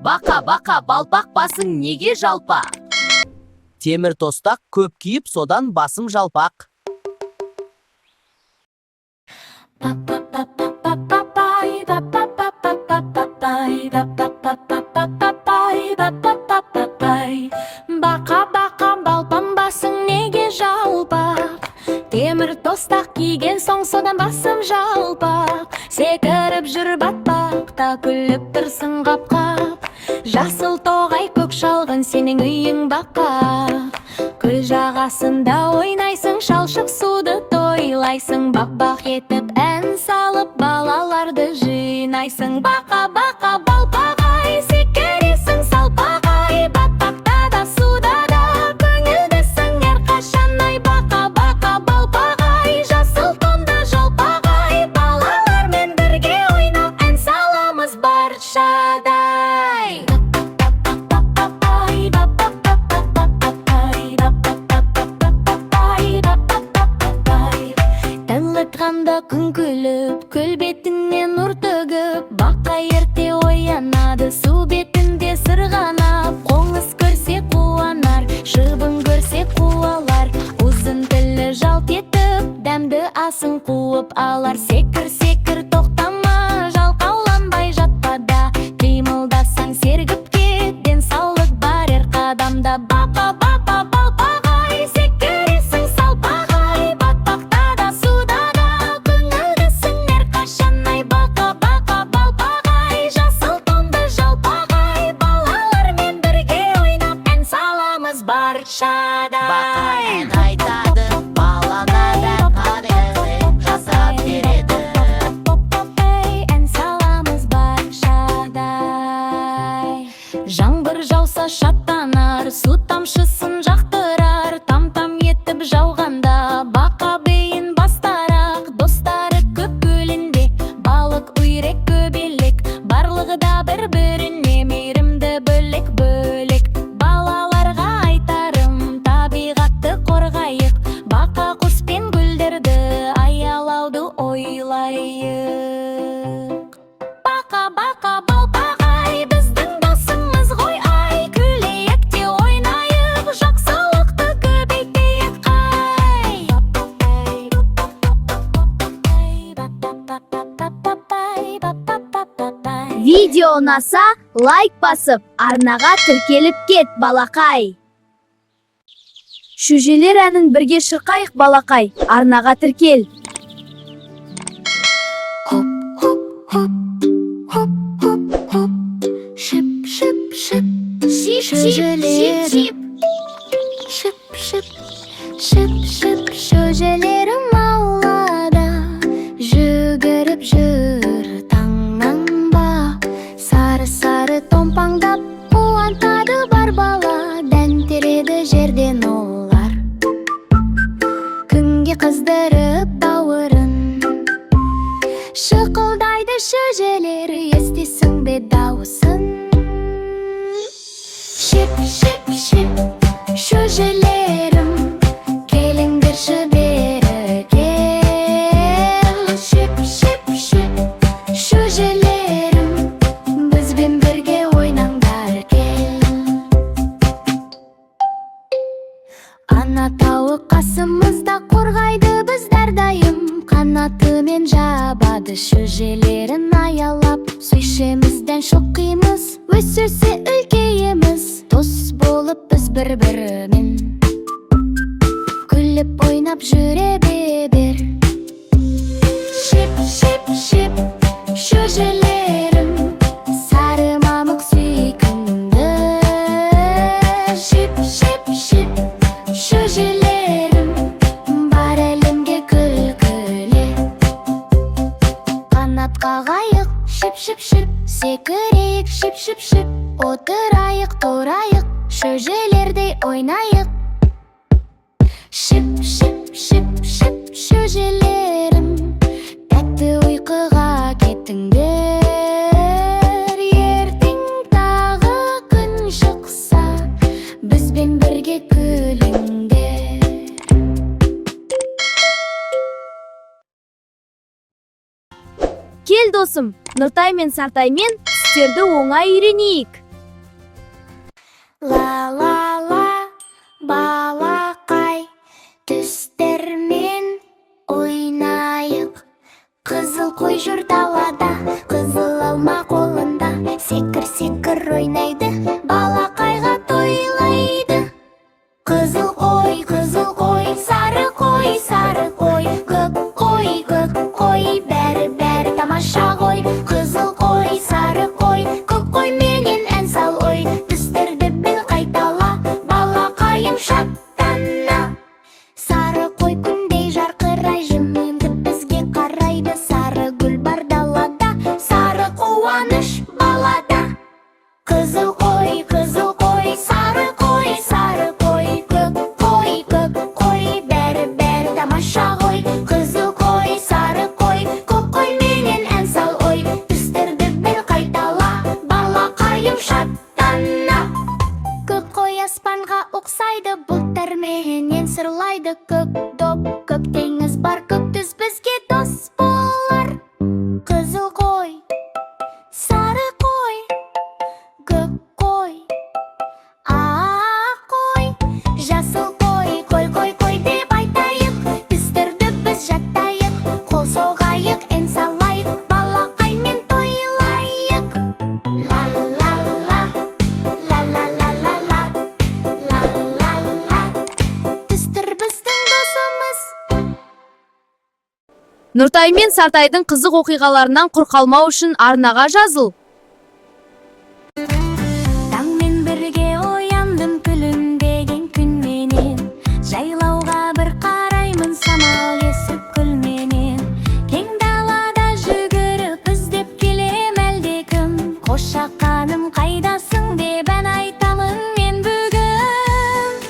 Бақа, бақа, балпақ басың неге жалпақ? Темір тостақ көп күйіп, содан басым жалпақ. Бақа, бақа, балпан басың неге жалпақ? Темір тостақ киген соң, содан басым жалпақ. Секіріп жүр батпақта, күліп тұрсың қап-қап. Жасыл тоғай, көк шалғын, сенің үйің, бақа. Көл жағасында ойнайсың, шалшық суды тойлайсың. Бақ-бақ етіп ән салып, балаларды жинайсың. Бақа, бақа, балпағай, секіресің салпағай. Батпақта да, суда да көңілдісің әрқашан ай. Бақа, бақа, балпағай, жасыл тонды жалпағай. Балалармен бірге ойнап, ән саламыз баршадай. Таң атқанда күн күліп, көл бетіне нұр төгіп. Бақа ерте оянады, су бетінде сырғанап. Қоңыз көрсе қуанар, шыбын көрсе қуалар. Ұзын тілі жалт етіп, дәмді асын қуып алар. Секір, секір, тоқтама, жалқауланбай жатпа да. Қимылдасаң, сергіп кет, денсаулық бар әр қадамда. Бақа, бақа, балпағай, секіресің салпағай. Батпақта да, суда да көңілдісің әрқашан ай. Бақа, бақа, балпағай, жасыл тонды жалпағай. Балалармен бірге ойнап, ән саламыз баршадай. Бақа ән айтады, баланы да жасап береді. Ән саламыз баршадай. Жаңбыр жауса шаттанар, су тамшысын жақтырар. Там-там етіп жауғанда бақа бейін бастарақ. Достары көп көлінде, балық, үйрек, көбелек. Барлығы да бір-біріне мейірімді бөлек-бөлек. Балаларға айтарым: табиғатты қорғайық. Бақа, құс пен гүлдерді аялауды ойлайық. Бақа, бақа, балпағай, біздің досымыз ғой ай. Күлейік те ойнайық, жақсылықты көбейтейік қай. Видео ұнаса, лайк басып, арнаға тіркеліп кет, балақай. Шөжелер әнін бірге шырқайық, балақай, арнаға тіркел. Хоп, хоп, хоп, хоп, хоп, хоп. Шип, шип, шип. Шип, шип, шип, шип. Шип, шип, шип, шип. Шөжелерім аулада жүгіріп жүр таңнан ба. Сары, сары томпаңдап, қуантады бар бала. Дән тереді жерден олар, күнге қыздырып бауырын. Шықылдайды шөжелер, естисің бе дауысын? Шип, шип, шип, шөжелерім, келіңдерші бері, кел. Шип, шип, шип, шөжелерім, бізбен бірге ойнаңдар, кел. Ана тауық қасымызда, қорғайды бізді әрдайым. Қанатымен жабады шөжелерін аялап. Су ішеміз, дән шоқимыз, өсе өсе үлкейеміз. Дос болып біз бір бірімен, күліп ойнап жүре бер. Шип, шип, шип, шөжелерім, сары мамық сүйкімді. Шип, шип, шип, шөжелерім, бар әлемге күлкілі. Қанат қағайық, шип, шип, шип. Секірейік, шип, шип, шип. Отырайық, тұрайық, шөжелердей ойнайық. Шип, шип, шип, шип, шөжелерім, тәтті ұйқыға кетіңдер. Ертең тағы күн шықса, бізбен бірге күліңдер. Кел, досым, Нұртай мен Сартаймен түстерді оңай үйренейік. Ла-ла-ла, балақай, түстермен ойнайық. Қызыл қой жүр далада, қызыл алма қолында, секір-секір ойнайды, балақайға тойлайды. Қызыл қой, қызыл қой, сары қой, сары қой, көк қой, көк қой, бәрі-бәрі тамаша ғой. Қызыл қой, сары қой, көк қой менен ән сал ой, түстерді біл қайтала, балақайым шаттана. Сары қой күндей жарқырай, жымиып бізге қарайды. Сары гүл бар далада, сары қуаныш балада. Қызыл қой, қызыл қой, сары қой, сары қой, көк қой, көк қой, бәрі-бәрі тамаша ғой. Қызыл қой, сары қой, көк қой менен ән сал ой, түстерді біл қайтала, балақайым шаттана. Көк қой аспанға ұқсайды, бұлттарменен сырлайды. Көк доп, көк теңіз бар, көк түс бізге дос болар. Қызыл қой, сары қой, көк қой, ақ қой, жасыл қой, қой, қой, қой деп айтайық. Түстерді біз жаттайық, қол соғайық, ән салайық, балақаймен тойлайық. Ла ла ла, ла ла ла ла ла, ла ла ла. Түстер біздің досымыз. Нұртай мен Сартайдың қызық оқиғаларынан құр қалмау үшін арнаға жазыл. Таңмен бірге ояндым күлімдеген күнменен. Жайлауға бір қараймын, самал есіп күлменен. Кең далада жүгіріп іздеп келем әлдекім. Қошақаным, қайдасың деп ән айтамын мен бүгін.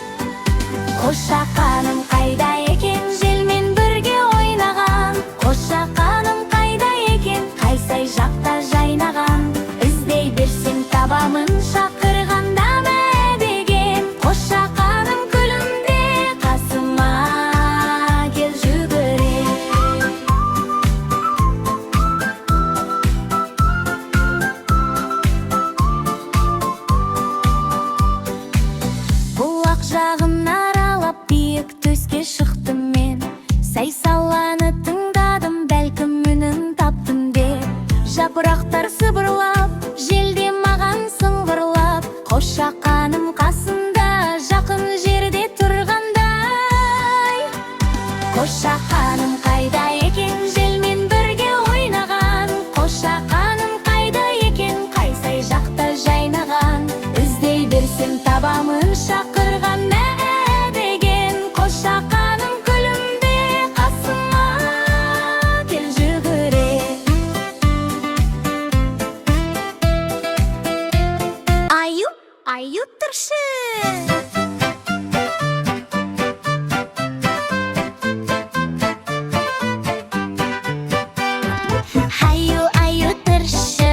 Қошақаным қайда екен, желмен бірге ойнаған? Қошақаным қайда екен, қай сай жақта жайнаған? Іздей берсем табамын, шақырғанда мә деген. Қошақаным, күлімде қасыма кел жүгіре. Бұлақ жағын аралап, биік төске шықтым мен. Сай саланы тыңдадым, бәлкім үнін таптым деп. Жапырақтар сыбырлап, желде маған сыңғырлап. Қошақаным қасында, жақын жерде тұрғандай. Қошақаным қайда екен, желмен бірге ойнаған? Қошақаным қайда екен, қай сай жақта жайнаған? Іздей берсем табамын, шақырған мә деген. Қошақаным, күлімде қасыма кел жүгіре. Аю, аю тұршы. Аю, аю тұршы,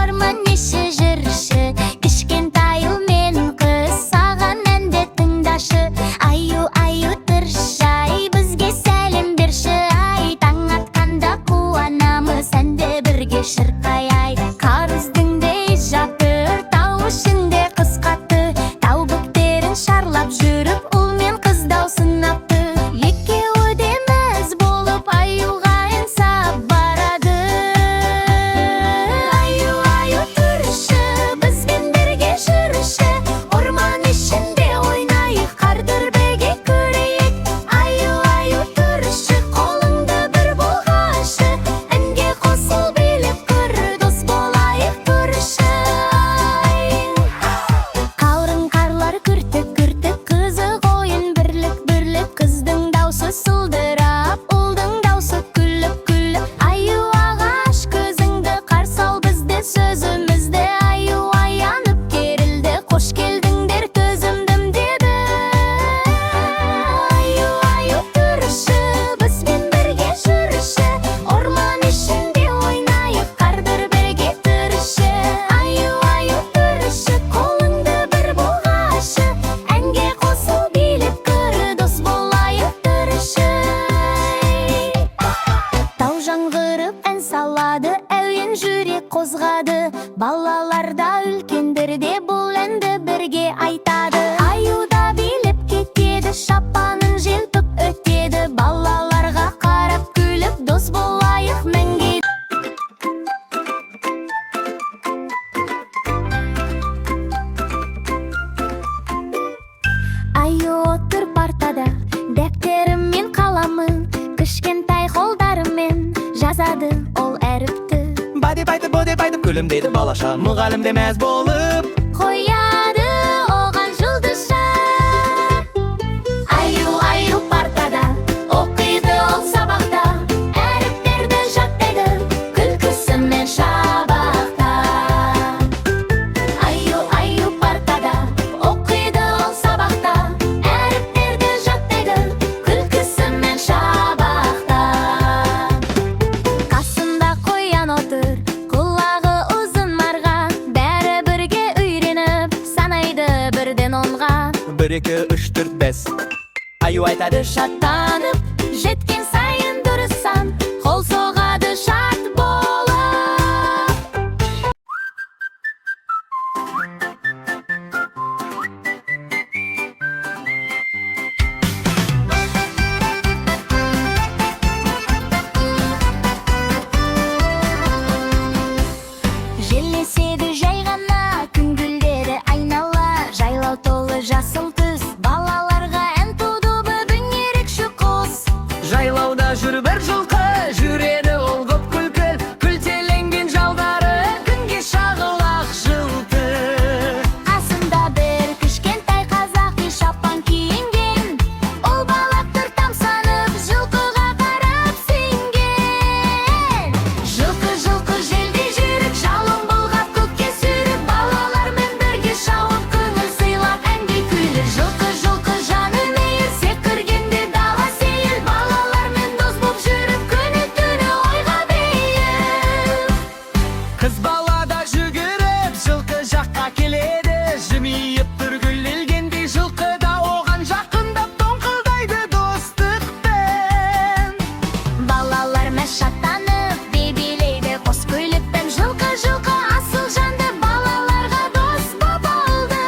орман іші жүрші. Кішкентай ұл мен қыз саған әнді тыңдашы. Аю, аю тұршы, ай, бізге сәлем берші, ай. Таң атқанда қуанамыз, әнді бірге шырқай, ай. Қар үстінде жатыр, тау ішінде қыс қатты. Тау бөктерін шарлап жүріп, ұл мен қыз дау сынапты. Екеуі де мәз болып, аюға ән сап барады. Аю, аю тұршы, бізбен бірге жүрші. Орман ішінде ойнайық, қар дүрбеге көрейік. Аю, аю тұршы, қолыңды бір бұлғашы. Әнге қосыл, билеп көр, дос болайық көрші, ай. бірге айтады. Аю да билеп кетеді, шапанын желпіп өтеді. Балаларға қарап күліп, дос болайық мәңгі. Аю отыр партада, дәптері мен қаламы, кішкентай қолдарымен жазады ол әріпті. Ба деп айтып, бо деп айтып, күлімдейді балаша. Мұғалім де мәз болып қояды оған жұлдызша. Аю, аю партада, оқиды ол сабақта. Әріптерді жаттайды, күлкісімен шабақта. Аю, аю партада, оқиды ол сабақта. Әріптерді жаттайды, күлкісімен шабақта. Қасында қоян отыр, құлағы ұзын марға. Бәрі бірге үйреніп, санайды бірден 10-ға. Бір, екі, үш, төрт, бес. Аю айтады Шаттанып, жеткен сайын дұрыс сан, қол соғады шат болып. Жел еседі жай ғана, күн гүлдеді айнала. Жайлау толы жасыл түс, балаларға ән туды бүгін ерекше құс. Жайлауда жүр бір жылқы, жүреді ол көп күлкіл. Күлтеленген жалдары күнге шағылақ жылтыр. Қасында бір кішкентай қазақи шапан киінген. Ол бала тұр тамсанып, жылқыға қарап сүйінген. Жылқы, жылқы желдей жүйрік, жалын бұлғап көкке сүйрік. Балалармен бірге шауып, көңіл сыйлап әнге күйлі. Жылқы, жылқы жаны мейір, секіргенде дала сейіл. Балалармен дос боп жүріп, күні түні ойға бейіл. Қыз бала да жүгіріп жылқы жаққа келеді. Жымиып тұр гүлделгендей, жылқы да оған жақындап тоңқылдайды достықпен. Балалар мәз шаттанып, би билейді қос күлікпен. Жылқы, жылқы асыл жанды балаларға дос боп алды.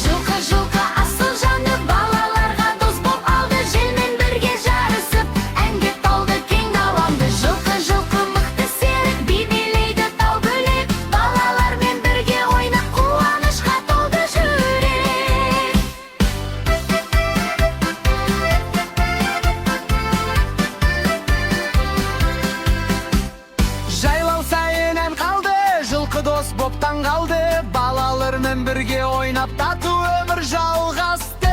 Жылқы, жылқы асыл жанды балаларға дос боп алды. Желмен бірге жарысып, әнге толды кең даламды. Жылқы, жылқы мықты серік, би билейді тау бөлек. Балалармен бірге ойнап, қуанышқа толды жүрек. Жайлау сайын ән қалды, жылқы дос боп таң қалды. Балалармен бірге ойнап, тату өмір жалғасты.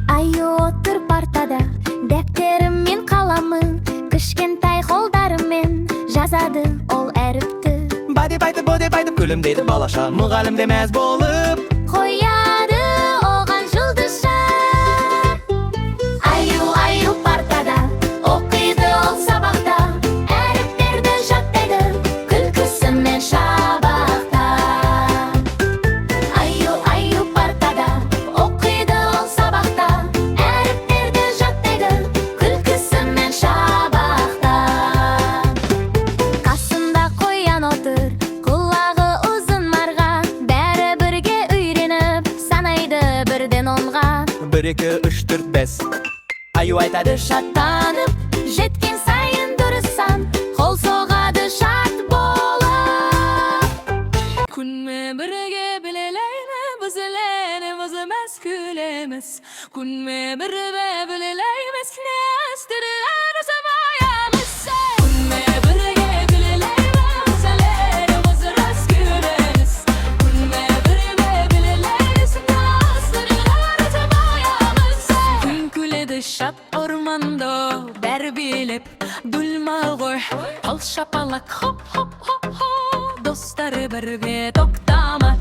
Аю отыр партада, дәптері мен қаламы, кішкентай қолдарымен жазады ол әріпті. Ба деп айтып, бо деп айтып, күлімдейді балаша. Мұғалім де мәз болып қояды оған жұлдызша. Аю, аю партада, оқиды ол сабақта. Әріптерді жаттайды, күлкісімен шабақта. Аю, аю партада, оқиды ол сабақта. Әріптерді жаттайды, күлкісімен шабақта. Қасында қоян отыр, құлағы ұзын марға. Бәрі бірге үйреніп, санайды бірден 10-ға. Бір, екі, үш, төрт, бес. Аю айтады Шаттанып, жеткен сайын дұрыс сан, қол соғады шат болып. Күнме бірге білелейміз, біз мәз күлеміз. Күнме бірге білелейміз, Күнме бірге білелейміз, рас күлеміз. Күнме бірге білелейміз, Күн күледі шат орманда, бәрі билеп, дүлма ғой. Қол шапалақ, хоп, хоп, хоп, хоп. Достары бірге тоқтама.